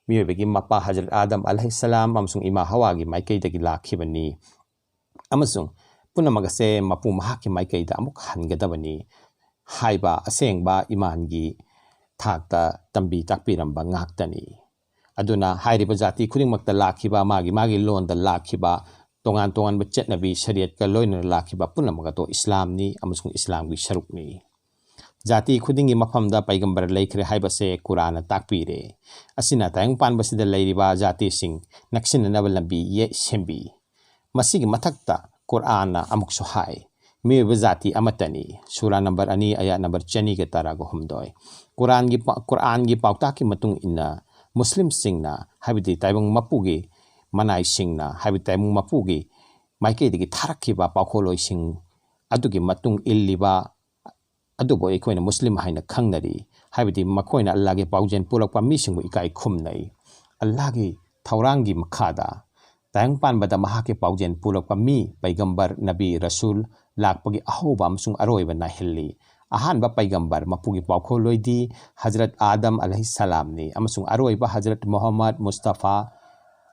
ꯃꯤꯑꯣꯏꯕꯒꯤ ꯃꯄꯥ ꯍꯖꯔꯠ ꯑꯥꯗꯝ ꯑꯂꯩꯍꯤꯁꯁꯂꯥꯝ ꯑꯃꯁꯨꯡ ꯏꯃꯥ ꯍꯋꯥꯒꯤ ꯃꯥꯏꯀꯩꯗꯒꯤ ꯂꯥꯛꯈꯤꯕꯅꯤ꯫ ꯑꯃꯁꯨꯡ ꯄꯨꯝꯅꯃꯛ ꯑꯁꯦ ꯃꯄꯨ ꯃꯍꯥꯛꯀꯤ ꯃꯥꯏꯀꯩꯗ ꯑꯃꯨꯛ ꯍꯟꯒꯗꯕꯅꯤ ꯍꯥꯏꯕ ꯑꯁꯦꯡꯕ ꯏꯃꯥꯟꯒꯤ ꯊꯥꯛꯇ ꯇꯝꯕꯤ ꯇꯥꯛꯄꯤꯔꯝꯕ ꯉꯥꯛꯇꯅꯤ꯫ ꯑꯗꯨꯅ ꯍꯥꯏꯔꯤꯕ ꯖꯥꯇꯤ ꯈꯨꯗꯤꯡꯃꯛꯇ ꯂꯥꯛꯈꯤꯕ, ꯃꯥꯒꯤ ꯃꯥꯒꯤ ꯂꯣꯟꯗ ꯂꯥꯛꯈꯤꯕ, ꯇꯣꯉꯥꯟ ꯇꯣꯉꯥꯟꯕ ꯆꯠꯅꯕꯤ, ꯁꯔꯤꯌꯠꯀ ꯂꯣꯏꯅꯅ ꯂꯥꯛꯈꯤꯕ ꯄꯨꯝꯅꯃꯛ ꯑꯗꯣ ꯏꯁꯂꯥꯝꯅꯤ ꯑꯃꯁꯨꯡ ꯏꯁꯂꯥꯝꯒꯤ ꯁꯔꯨꯛꯅꯤ꯫ ꯖꯥꯇꯤ ꯈꯨꯗꯤꯡꯒꯤ ꯃꯐꯝꯗ ꯄꯩꯒꯝꯕꯔ ꯂꯩꯈ꯭ꯔꯦ ꯍꯥꯏꯕꯁꯦ ꯀꯨꯔꯥꯟꯅ ꯇꯥꯛꯄꯤꯔꯦ꯫ ꯑꯁꯤꯅ ꯇꯥꯏꯕꯪ ꯄꯥꯟꯕꯁꯤꯗ ꯂꯩꯔꯤꯕ ꯖꯥꯇꯤꯁꯤꯡ ꯅꯛꯁꯤꯟꯅꯅꯕ ꯂꯝꯕꯤ ꯌꯦ-, ꯁꯦꯝꯕꯤ꯫ ꯃꯁꯤꯒꯤ ꯃꯊꯛꯇ ꯀꯨꯔꯥꯟꯅ ꯑꯃꯨꯛꯁꯨ ꯍꯥꯏ, ꯃꯤꯑꯣꯏꯕ ꯖꯥꯇꯤ ꯑꯃꯠꯇꯅꯤ꯫ ꯁꯨꯔꯥ ꯅꯝꯕꯔ ꯑꯅꯤ, ꯑꯌꯥꯠ ꯅꯝꯕꯔ ꯆꯅꯤꯒ ꯇꯔꯥꯒ ꯍꯨꯝꯗꯣꯏ꯫ ꯀꯨꯔꯥꯟꯒꯤ ꯄꯥ-, ꯀꯨꯔꯥꯟꯒꯤ ꯄꯥꯎꯇꯥꯛꯀꯤ ꯃꯇꯨꯡ ꯏꯟꯅ ꯃꯨꯁꯂꯤꯝꯁꯤꯡꯅ, ꯍꯥꯏꯕꯗꯤ ꯇꯥꯏꯕꯪ ꯃꯄꯨꯒꯤ ꯃꯅꯥꯏꯁꯤꯡꯅ, ꯍꯥꯏꯕꯗꯤ ꯇꯥꯏꯕꯪ ꯃꯄꯨꯒꯤ ꯃꯥꯏꯀꯩꯗꯒꯤ ꯊꯥꯔꯛꯈꯤꯕ ꯄꯥꯎꯈꯣꯜꯂꯣꯏꯁꯤꯡ ꯑꯗꯨꯒꯤ ꯃꯇꯨꯡ ꯏꯜꯂꯤꯕ ꯑꯗꯨꯕꯨ ꯑꯩꯈꯣꯏꯅ ꯃꯨꯁꯂꯤꯝ ꯍꯥꯏꯅ ꯈꯪꯅꯔꯤ꯫ ꯍꯥꯏꯕꯗꯤ ꯃꯈꯣꯏꯅ ꯑꯜꯂꯥꯍꯒꯤ ꯄꯥꯎꯖꯦꯜ ꯄꯨꯔꯛꯄ ꯃꯤꯁꯤꯡꯕꯨ ꯏꯀꯥꯏ ꯈꯨꯝꯅꯩ꯫ ꯑꯜꯂꯥꯍꯒꯤ ꯊꯧꯔꯥꯡꯒꯤ ꯃꯈꯥꯗ ꯇꯥꯏꯕꯪ ꯄꯥꯟꯕꯗ ꯃꯍꯥꯛꯀꯤ ꯄꯥꯎꯖꯦꯜ ꯄꯨꯔꯛꯄ ꯃꯤ, ꯄꯩꯒꯝꯕꯔ, ꯅꯕꯤ, ꯔꯁꯨꯜ ꯂꯥꯛꯄꯒꯤ ꯑꯍꯧꯕ ꯑꯃꯁꯨꯡ ꯑꯔꯣꯏꯕ ꯅꯥꯏꯍꯜꯂꯤ꯫ ꯑꯍꯥꯟꯕ ꯄꯩꯒꯝꯕꯔ, ꯃꯄꯨꯒꯤ ꯄꯥꯎꯈꯣꯜꯂꯣꯏꯗꯤ ꯍꯖꯔꯠ ꯑꯥꯗꯝ ꯑꯂꯩꯍꯤ ꯁꯂꯥꯝꯅꯤ ꯑꯃꯁꯨꯡ ꯑꯔꯣꯏꯕ ꯍꯖꯔꯠ ꯃꯨꯍꯝꯃꯗ ꯃꯨꯁꯇꯐꯥ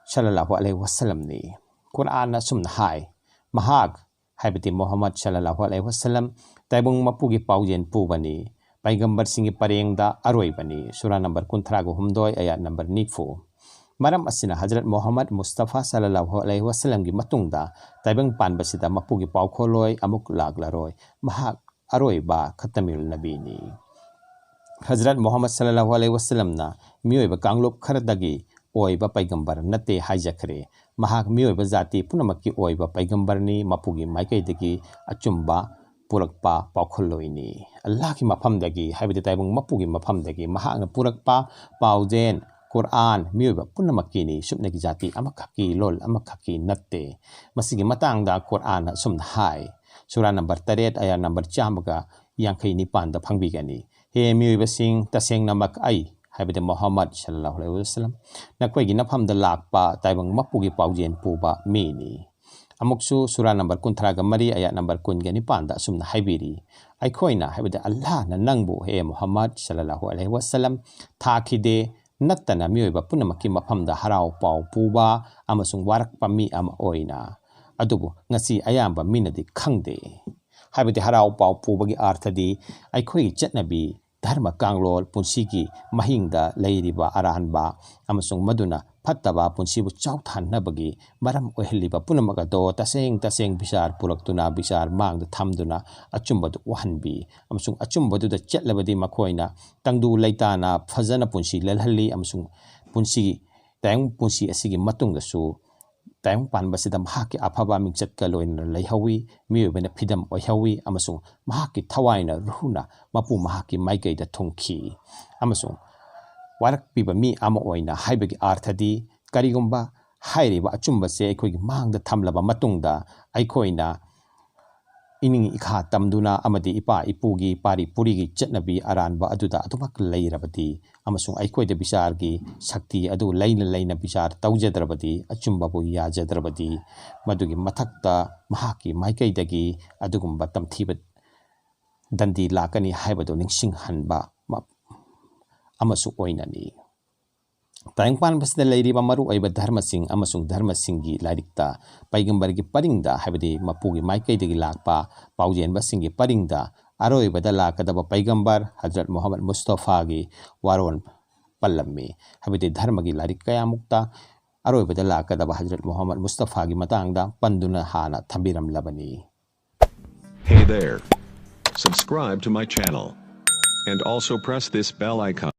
ꯁꯜꯂꯜꯂꯥꯍꯨ ꯑꯂꯩꯍꯤ ꯋꯁꯜꯂꯝꯅꯤ꯫ ꯀꯨꯔꯥꯟꯅ ꯑꯁꯨꯝꯅ ꯍꯥꯏ, ꯃꯍꯥꯛ, ꯍꯥꯏꯕꯗꯤ ꯃꯨꯍꯝꯃꯗ ꯁꯜꯂꯜꯂꯥꯍꯨ ꯑꯂꯩꯍꯤ ꯋꯁꯜꯂꯝ, ꯇꯥꯏꯕꯪ ꯃꯄꯨꯒꯤ ꯄꯥꯎꯖꯦꯜ ꯄꯨꯕꯅꯤ, ꯄꯩꯒꯝꯕꯔꯁꯤꯡꯒꯤ ꯄꯔꯦꯡꯗ ꯑꯔꯣꯏꯕꯅꯤ꯫ ꯁꯨꯔꯥ ꯅꯝꯕꯔ ꯀꯨꯟꯊ꯭ꯔꯥꯒ ꯍꯨꯝꯗꯣꯏ, ꯑꯌꯥꯠ ꯅꯝꯕꯔ ꯅꯤꯐꯨ꯫ ꯃꯔꯝ ꯑꯁꯤꯅ ꯍꯖꯔꯠ ꯃꯨꯍꯝꯃꯗ ꯃꯨꯁꯇꯐꯥ ꯁꯜꯂꯜꯂꯥꯍꯨ ꯑꯂꯩꯍꯤ ꯋꯁꯜꯂꯝꯒꯤ ꯃꯇꯨꯡꯗ ꯇꯥꯏꯕꯪ ꯄꯥꯟꯕꯁꯤꯗ ꯃꯄꯨꯒꯤ ꯄꯥꯎꯈꯣꯜꯂꯣꯏ ꯑꯃꯨꯛ ꯂꯥꯛꯂꯔꯣꯏ꯫ ꯃꯍꯥꯛ ꯑꯔꯣꯏꯕ ꯈꯇꯃꯤꯜ ꯅꯕꯤꯅꯤ꯫ ꯍꯖꯔꯠ ꯃꯨꯍꯝꯃꯗ ꯁꯜꯂꯜꯂꯥꯍꯨ ꯑꯂꯩꯍꯤ ꯋꯁꯜꯂꯝꯅ ꯃꯤꯑꯣꯏꯕ ꯀꯥꯡꯂꯨꯞ ꯈꯔꯗꯒꯤ ꯑꯣꯏꯕ ꯄꯩꯒꯝꯕꯔ ꯅꯠꯇꯦ ꯍꯥꯏꯖꯈ꯭ꯔꯦ꯫ ꯃꯍꯥꯛ ꯃꯤꯑꯣꯏꯕ ꯖꯥꯇꯤ ꯄꯨꯝꯅꯃꯛꯀꯤ ꯑꯣꯏꯕ ꯄꯩꯒꯝꯕꯔꯅꯤ, ꯃꯄꯨꯒꯤ ꯃꯥꯏꯀꯩꯗꯒꯤ ꯑꯆꯨꯝꯕ ꯄꯨꯔꯛꯄ ꯄꯥꯎꯈꯣꯜꯂꯣꯏꯅꯤ꯫ ꯑꯜꯂꯥꯍꯒꯤ ꯃꯐꯝꯗꯒꯤ, ꯍꯥꯏꯕꯗꯤ ꯇꯥꯏꯕꯪ ꯃꯄꯨꯒꯤ ꯃꯐꯝꯗꯒꯤ ꯃꯍꯥꯛꯅ ꯄꯨꯔꯛꯄ ꯄꯥꯎꯖꯦꯜ, ꯀꯨꯔꯥꯟ, ꯃꯤꯑꯣꯏꯕ ꯄꯨꯝꯅꯃꯛꯀꯤꯅꯤ, ꯁꯨꯞꯅꯒꯤ ꯖꯥꯇꯤ ꯑꯃꯈꯛꯀꯤ, ꯂꯣꯜ ꯑꯃꯈꯛꯀꯤ ꯅꯠꯇꯦ꯫ ꯃꯁꯤꯒꯤ ꯃꯇꯥꯡꯗ ꯀꯨꯔꯥꯟꯅ ꯑꯁꯨꯝꯅ ꯍꯥꯏ, ꯁꯨꯔꯥ ꯅꯝꯕꯔ ꯇꯔꯦꯠ, ꯑꯌꯥ ꯅꯝꯕꯔ ꯆꯥꯝꯃꯒ ꯌꯥꯡꯈꯩ ꯅꯤꯄꯥꯟꯗ ꯐꯪꯕꯤꯒꯅꯤ꯫ ꯍꯦ ꯃꯤꯑꯣꯏꯕꯁꯤꯡ, ꯇꯁꯦꯡꯅꯃꯛ ꯑꯩ, ꯍꯥꯏꯕꯗꯤ ꯃꯨꯍꯝꯃꯗ ꯁꯜꯂꯜꯂꯥꯍꯨ ꯑꯂꯩꯍꯤ ꯋꯁꯜꯂꯝ, ꯅꯈꯣꯏꯒꯤ ꯅꯐꯝꯗ ꯂꯥꯛꯄ ꯇꯥꯏꯕꯪ ꯃꯄꯨꯒꯤ ꯄꯥꯎꯖꯦꯜ ꯄꯨꯕ ꯃꯤꯅꯤ꯫ ꯑꯃꯨꯛꯁꯨ ꯁꯨꯔꯥ ꯅꯝꯕꯔ ꯀꯨꯟꯊ꯭ꯔꯥꯒ ꯃꯔꯤ, ꯑꯌꯥꯠ ꯅꯝꯕꯔ ꯀꯨꯟꯒ ꯅꯤꯄꯥꯟꯗ ꯑꯁꯨꯝꯅ ꯍꯥꯏꯕꯤꯔꯤ, ꯑꯩꯈꯣꯏꯅ, ꯍꯥꯏꯕꯗꯤ ꯑꯜꯂꯥꯍꯅ ꯅꯪꯕꯨ, ꯍꯦ ꯃꯨꯍꯝꯃꯗ ꯁꯜꯂꯜꯂꯥꯍꯨ ꯑꯂꯩꯍꯤ ꯋꯁꯜꯂꯝ, ꯊꯥꯈꯤꯗꯦ, ꯅꯠꯇꯅ ꯃꯤꯑꯣꯏꯕ ꯄꯨꯝꯅꯃꯛꯀꯤ ꯃꯐꯝꯗ ꯍꯔꯥꯎ ꯄꯥꯎ ꯄꯨꯕ ꯑꯃꯁꯨꯡ ꯋꯥꯔꯛꯄ ꯃꯤ ꯑꯃ ꯑꯣꯏꯅ꯫ ꯑꯗꯨꯕꯨ ꯉꯁꯤ ꯑꯌꯥꯝꯕ ꯃꯤꯅꯗꯤ ꯈꯪꯗꯦ꯫ ꯍꯥꯏꯕꯗꯤ ꯍꯔꯥꯎ ꯄꯥꯎ ꯄꯨꯕꯒꯤ ꯑꯥꯔꯊꯗꯤ ꯑꯩꯈꯣꯏꯒꯤ ꯆꯠꯅꯕꯤ, ꯙꯔꯃ ꯀꯥꯡꯂꯣꯟ, ꯄꯨꯟꯁꯤꯒꯤ ꯃꯍꯤꯡꯗ ꯂꯩꯔꯤꯕ ꯑꯔꯥꯟꯕ ꯑꯃꯁꯨꯡ ꯃꯗꯨꯅ ꯐꯠꯇꯕ ꯄꯨꯟꯁꯤꯕꯨ ꯆꯥꯎꯊꯍꯟꯅꯕꯒꯤ ꯃꯔꯝ ꯑꯣꯏꯍꯜꯂꯤꯕ ꯄꯨꯝꯅꯃꯛ ꯑꯗꯣ ꯇꯁꯦꯡ ꯇꯁꯦꯡ ꯕꯤꯆꯥꯔ ꯄꯨꯔꯛꯇꯨꯅ, ꯕꯤꯆꯥꯔ ꯃꯥꯡꯗ ꯊꯝꯗꯨꯅ ꯑꯆꯨꯝꯕꯗꯨ ꯎꯍꯟꯕꯤ꯫ ꯑꯃꯁꯨꯡ ꯑꯆꯨꯝꯕꯗꯨꯗ ꯆꯠꯂꯕꯗꯤ ꯃꯈꯣꯏꯅ ꯇꯪꯗꯨ ꯂꯩꯇꯥꯅ ꯐꯖꯅ ꯄꯨꯟꯁꯤ ꯂꯦꯜꯍꯜꯂꯤ ꯑꯃꯁꯨꯡ ꯄꯨꯟꯁꯤ, ꯇꯥꯏꯕꯪ ꯄꯨꯟꯁꯤ ꯑꯁꯤꯒꯤ ꯃꯇꯨꯡꯗꯁꯨ ꯇꯥꯏꯕꯪ ꯄꯥꯟꯕꯁꯤꯗ ꯃꯍꯥꯛꯀꯤ ꯑꯐꯕ ꯃꯤꯡꯆꯠꯀ ꯂꯣꯏꯅꯅ ꯂꯩꯍꯧꯋꯤ꯫ ꯃꯤꯑꯣꯏꯕꯅ ꯐꯤꯗꯝ ꯑꯣꯏꯍꯧꯋꯤ ꯑꯃꯁꯨꯡ ꯃꯍꯥꯛꯀꯤ ꯊꯋꯥꯏꯅ, ꯔꯨꯍꯅ ꯃꯄꯨ ꯃꯍꯥꯛꯀꯤ ꯃꯥꯏꯀꯩꯗ ꯊꯨꯡꯈꯤ꯫ ꯑꯃꯁꯨꯡ ꯋꯥꯔꯛꯄꯤꯕ ꯃꯤ ꯑꯃ ꯑꯣꯏꯅ ꯍꯥꯏꯕꯒꯤ ꯑꯥꯔꯊꯗꯤ, ꯀꯔꯤꯒꯨꯝꯕ ꯍꯥꯏꯔꯤꯕ ꯑꯆꯨꯝꯕꯁꯦ ꯑꯩꯈꯣꯏꯒꯤ ꯃꯥꯡꯗ ꯊꯝꯂꯕ ꯃꯇꯨꯡꯗ ꯑꯩꯈꯣꯏꯅ ꯏꯅꯤꯡ ꯏꯈꯥ ꯇꯝꯗꯨꯅ ꯑꯃꯗꯤ ꯏꯄꯥ ꯏꯄꯨꯒꯤ ꯄꯥꯔꯤ ꯄꯨꯔꯤꯒꯤ ꯆꯠꯅꯕꯤ ꯑꯔꯥꯟꯕ ꯑꯗꯨꯗ ꯑꯗꯨꯃꯛ ꯂꯩꯔꯕꯗꯤ ꯑꯃꯁꯨꯡ ꯑꯩꯈꯣꯏꯗ ꯕꯤꯆꯥꯔꯒꯤ ꯁꯛꯇꯤ ꯑꯗꯨ ꯂꯩꯅ ꯂꯩꯅ ꯕꯤꯆꯥꯔ ꯇꯧꯖꯗ꯭ꯔꯕꯗꯤ, ꯑꯆꯨꯝꯕꯕꯨ ꯌꯥꯖꯗ꯭ꯔꯕꯗꯤ, ꯃꯗꯨꯒꯤ ꯃꯊꯛꯇ ꯃꯍꯥꯛꯀꯤ ꯃꯥꯏꯀꯩꯗꯒꯤ ꯑꯗꯨꯒꯨꯝꯕ ꯇꯝꯊꯤꯕ ꯗꯟꯗꯤ ꯂꯥꯛꯀꯅꯤ ꯍꯥꯏꯕꯗꯨ ꯅꯤꯡꯁꯤꯡꯍꯟꯕ ꯃ-, ꯑꯃꯁꯨ ꯑꯣꯏꯅꯅꯤ꯫ ꯇꯥꯏꯕꯪꯄꯥꯟ ꯑꯁꯤꯗ ꯂꯩꯔꯤꯕ ꯃꯔꯨꯑꯣꯏꯕ ꯙꯔꯃꯁꯤꯡ ꯑꯃꯁꯨꯡ ꯙꯔꯃꯁꯤꯡꯒꯤ ꯂꯥꯏꯔꯤꯛꯇ ꯄꯩꯒꯝꯕꯔꯒꯤ ꯄꯔꯤꯡꯗ, ꯍꯥꯏꯕꯗꯤ ꯃꯄꯨꯒꯤ ꯃꯥꯏꯀꯩꯗꯒꯤ ꯂꯥꯛꯄ ꯄꯥꯎꯖꯦꯟꯕꯁꯤꯡꯒꯤ ꯄꯔꯤꯡꯗ, ꯑꯔꯣꯏꯕꯗ ꯂꯥꯛꯀꯗꯕ ꯄꯩꯒꯝꯕꯔ ꯍꯖꯔꯠ ꯃꯨꯍꯝꯃꯗ ꯃꯨꯁꯇꯐꯥꯒꯤ ꯋꯥꯔꯣꯜ ꯄꯜꯂꯝꯃꯤ꯫ ꯍꯥꯏꯕꯗꯤ ꯙꯔꯃꯒꯤ ꯂꯥꯏꯔꯤꯛ ꯀꯌꯥꯃꯨꯛꯇ ꯑꯔꯣꯏꯕꯗ ꯂꯥꯛꯀꯗꯕ ꯍꯖꯔꯠ ꯃꯨꯍꯝꯃꯗ ꯃꯨꯁꯇꯐꯥꯒꯤ ꯃꯇꯥꯡꯗ ꯄꯟꯗꯨꯅ ꯍꯥꯟꯅ ꯊꯝꯕꯤꯔꯝꯂꯕꯅꯤ꯫ Hey there. Subscribe to my channel. And also press this bell icon.